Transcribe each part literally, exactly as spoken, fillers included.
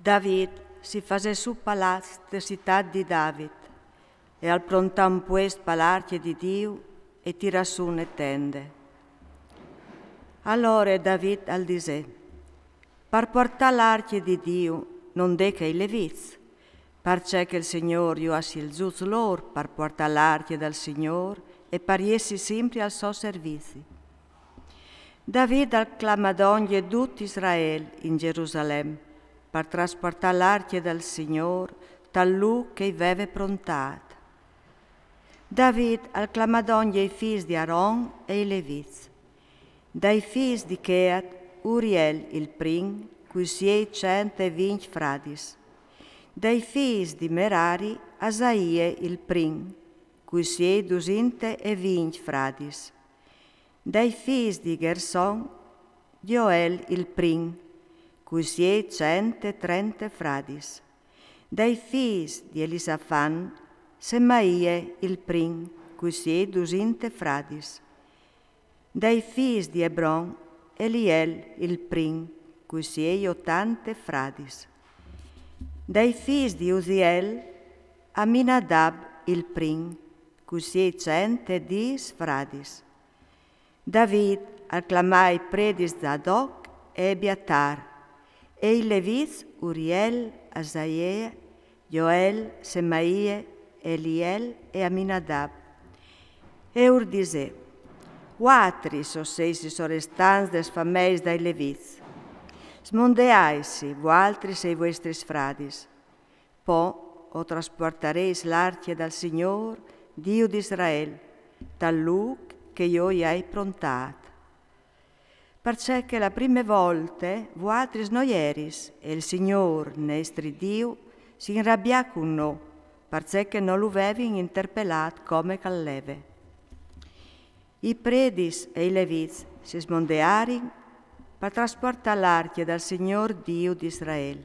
David si fasè sù palazz de citad di David, e al prontà un puest pa l'arcje di Diu e tirà sù ne tende. Alore David al disè: Par puartà l'arcje di Diu no 'nd è che i levits, parcè che il Signôr ju à sielzùts lôr par puartà l'arcje dal Signôr e par jessi simpri al so servizi. David al clamà dongje dut Israel in Gerusalem, par trasportà l'arcje dal Signôr tal lûc che i veve prontât. David al clamà dongje i fîs di Aron e i levits. Dai fîs di Cheat, Uriel il prin, cui siei cent e vincj fradis. Dai fîs di Merari, Asaie il prin, cui siei dusinte e vincj fradis. Dai fîs di Gerson, Joel il prin, cui siei cent e trente fradis. Dai fîs di Elisafan, Semaie il prin, cui siei dusinte fradis. Dai fîs di Ebron, Eliel il prin, cui siei otante fradis. Dai fîs di Uziel, Aminadab il prin, cui siei cent e dîs fradis. David al clamà i predis Zadok e Ebiatar, e i levits Uriel, Asaie, Joel, Semaie, Eliel e Aminadab. E ur disè: Vualtris o seis i sorestants des fameis dai levits. Smondeaitsi, vualtris e i vuestris fradis. Po o trasportareis l'arcje dal Signôr, Diu di Israel, tal lûc che jo i ai prontât. Parcè che la prime volte vualtris no jeris, e il Signôr, nestri Diu, si inrabià cun nô, parcè che no lu vevin interpelât come che al leve. I predis e i levits si smondearin par trasportâ l'arcje dal Signôr Diu di Israel.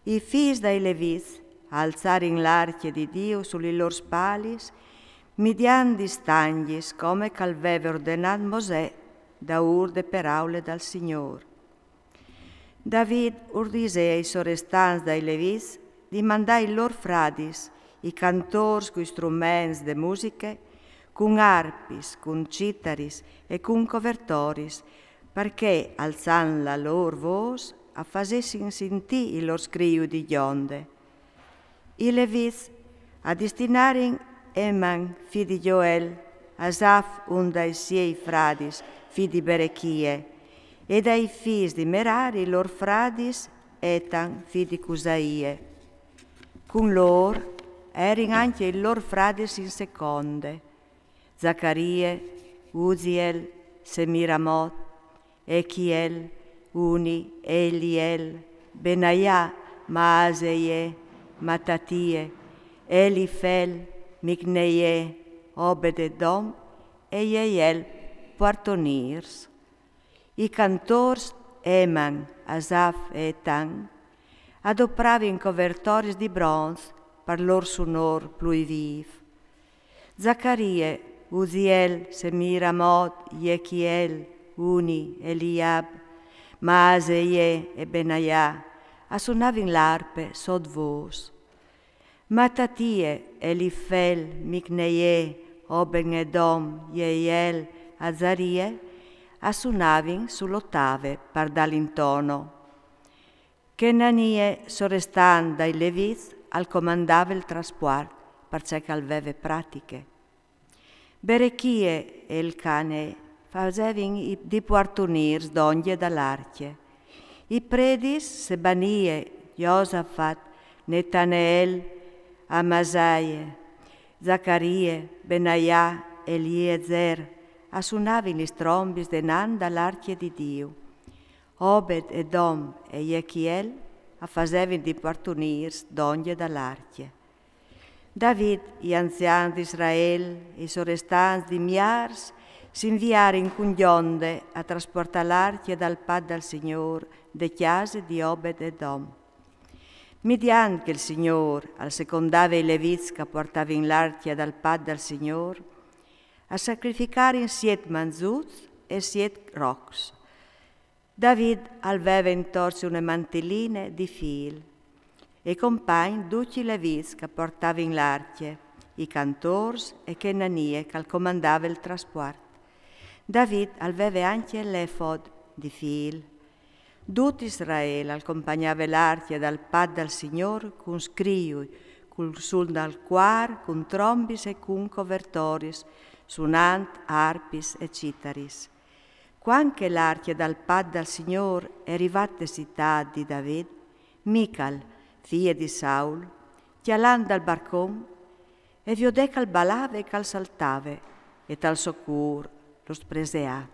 I fîs dai levits a alzarin l'arcje di Diu su li lôr spalis, midiant di stangjis, come che al veve ordenât Mosè daûr de peraule dal Signôr. David ur disè ai sorestants dai levits di mandâ i lôr fradis, i cantôrs cui struments de musiche, cun arpis, cun citaris e cun covertoris, parcè, alzant la lôr vôs, a fasessin sintî i lôr scriui di gjonde. I levits a destinarin Eman, fi di Joel, Asaf, un dai siei fradis, fi di Berechie, e dai fîs di Merari lôr fradis, Etan, fi di Cusaie. Cun lôr a jerin ancje i lôr fradis in seconde: Zacarie, Uziel, Semiramot, Echiel, Uni, Eliel, Benaià, Maaseie, Matatie, Elifel, Micneie, Obed-Edom e Jeiel, puartonîrs. I cantôrs Eman, Asaf e Etan a dopravin covertoris di bronç par lôr sunôr plui vîf. Zacarie, Uziel, Semiramot, Jechiel, Uni, Eliab, Maaseie e Benaià a sunavin l'arpe sot vôs. Matatie, Elifel, Micneie, Obed-Edom, Jeiel, Azarie a sunavin su l'otave par dâ l'intono. Chenanie, sorestant dai levits, al comandave il traspuart, parcè che al veve pratiche. Berechie e Elcane fasevin i, di puartonîrs dongje da l'arcje. I predis Sebanie, Josafat, Netaneel, Amasaie, Zacarie, Benaià, Eliezer a sunavin lis trombis denant da l'arcje di Diu. Obed-Edom e Jechiel a fasevin di puartonîrs dongje da l'arcje. David, i anzians di Israel e i sorestants di miârs si inviarin cun gjonde a traspuartâ l'arcje dal pat dal Signôr de cjase di Obed-Edom. Midiant che il Signôr al secondave i levits che a puartavin l'arcje dal pat dal Signôr, a sacrificarin siet manzuts e siet rocs. David al veve intorse une mantiline di fîl, e compagn ducj i levîts che a puartavin l'arcje, i cantôrs e chê nanie che al comandave il traspuart. David al veve ancje l'efod di fîl. Dut Israel al compagnave l'arcje dal pat dal Signôr cun scriui, cul sun dal cuar, cun trombis e cun covertoris, sunant arpis e citaris. Cuant che l'arcje dal pat dal Signôr e rivà te citât di David, Mical, fie di Saul, cjalant dal barcon, e viodè che al balave e che al saltave, e tal so cûr lo spreseà.